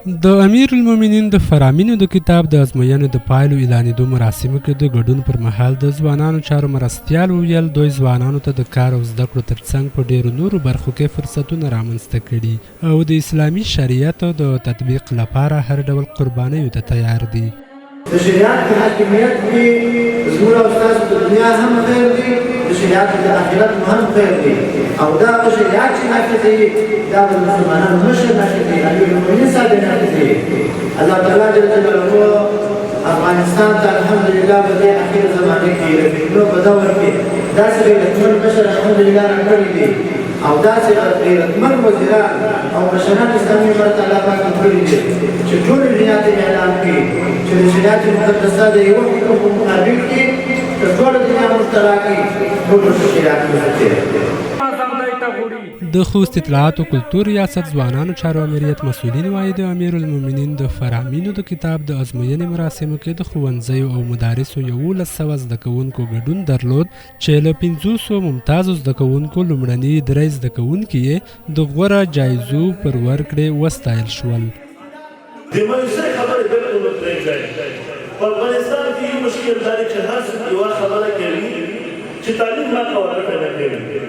د امیرالمؤمنین د فرامینو د کتاب د ازموینو د پایلو اعلانېدو مراسمو کې د ګډون پر مهال د ځوانانو چارو مرستیال وویل، دوی ځوانانو ته د کار او زده کړو ترڅنګ په ډېرو نورو برخو کې فرصتونه رامنځته کړي او د اسلامي شریعت د تطبیق لپاره هر ډول قربانیو ته تیار دي. د شریعت په حاکمیت کې زموږ او ستاسو د دنیا هم خیر دی، د شریعت د آخرت مو هم خیر دی او دا هغه شریعت چې نافذوي دا به د مسلمانانو مشر نافذوي، امیرالمؤمنین صاحب یې نافذوي. الله تعالی جل جلاله افغانستان ته الحمدلله په دې اخیره زمانه کې د فتنو په دور کې داسې غیرتمن مشر الحمدلله راکړی دی او داسې غیرتمن وزیران او مشران اسلامي امارت الله پاک ورکړي دي چې ټولې دنیا ته اعلان کړي چې د شریعت مقدسه د یوه حکم په مقابل کې که ټوله دنیا موږ ته راکړي، موږ به په شریعت نه ځو. د خوست اطلاعاتو کلتور ریاست ځوانانو چارو امریت مسؤلین وايي، د امیرالمؤمنین د فرامینو د کتاب د ازموینې مراسمو کې د ښوونځیو او مدارسو 1100 زده کوونکو ګډون درلود چې له پنځوسو ممتازو زده کوونکو لومړني درې زده کوونکي یې د غوره جایزو پر ورکړې وستایل شول. د مایوسۍ خبرې بلکل مه پرېږدئ. په افغانستان کې يو مشکل دا دی چې هر څوک يوه خبره کوي چې تعليم مه کوه ګټه نه کوي.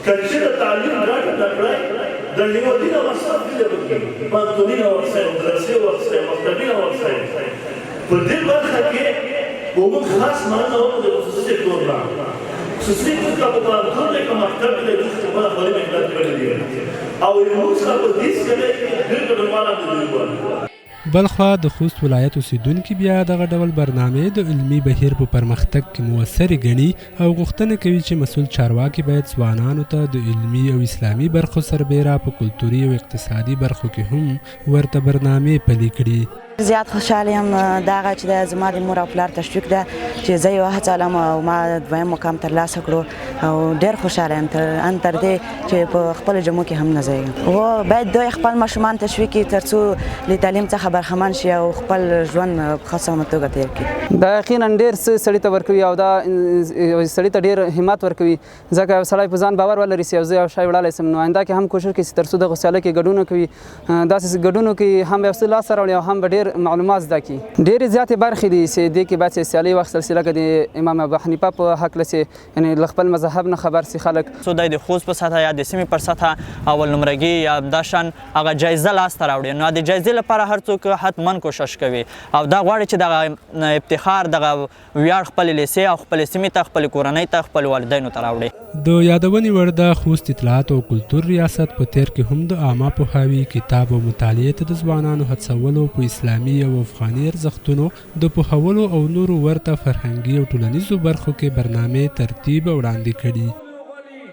که چېرته تعليم ګټه نه کړی د هېوادینه مصرف دې به کړي، پوهنتونینه ورسئ، مدرسې ورسئ، مکتبینه ورسئ. په دې برخه کې به موږ خاص مننه وکړو د خصوصي سکتور نه. خصوصي سکتور که په پوهنتون دی که مکتب کې دی دوی خپله خوري محنت کړي دي او موږ سره په دې سیالۍ کې ډېر ګډونوال هم د دوی ول. بلخوا د خوست ولایت اوسېدونکي بیا دغه ډول برنامې د علمي بهیر په پرمختګ کې موثرې ګڼي او غوښتنه کوي چې مسؤل چارواکي باید ځوانانو ته د علمي او اسلامي برخو سربېره په کلتوري او اقتصادي برخو کې هم ورته برنامې پلي کړي. زیات خوشحال یم دا هغه چې ده زما د مور او پلار تشویق ده چې زه یې وهڅولم او ما دویم مقام ترلاسه کړو او ډېر خوشحاله یم تر ان تر دې چې په خپلو جامو کې هم نه ځایږم. و باید دوی خپل ماشومان تشویق کړي ترڅو له تعلیم څخه برخمن شي او خپل ژوند په ښه سمه توګه تېر کړي. دا یقینا ډېر څه سړي ته ورکوي او دا سړي ته ډېر همت ورکوي ځکه یو سړی په ځان باور ولري چې یو زه یو شی وړلی سم نو آینده کې هم کوشش کوي چې تر څو دغو سیالۍ کې ګډون وکړي داسې ګډون وکړي هم به یو څه لاسته راوړي او هم به ډېر معلومات زده کړي. ډېرې زیاتې برخې دي چې دې کې باید چې سیالۍ واخیستل شي لکه د امام ابو حنیفه په هکله چې یعنې له خپل مذهب نه خبر شي خلک. څو دی د خوست په سطحه یا د سیمې پر سطحه اول نمرګي یا همداشان هغه جایزه لاسته راوړي نو د جایزې لپاره هر څوک حتما کوشش کوي او دا غواړي چې دغه افتخار دغه ویاړ خپلې لیسې او خپلې سیمې ته، خپلې کورنۍ ته، خپلو والدینو ته راوړي. د یادونې وړ ده، خوست اطلاعاتو او کلتور ریاست په تېر کې هم د عامه پوهاوي، کتاب او مطالعې ته د ځوانانو هڅولو، په اسلامي او افغاني ارزښتونو د پوهولو او نورو ورته فرهنګي او ټولنیزو برخو کې برنامې ترتیب او وړاندې کړي.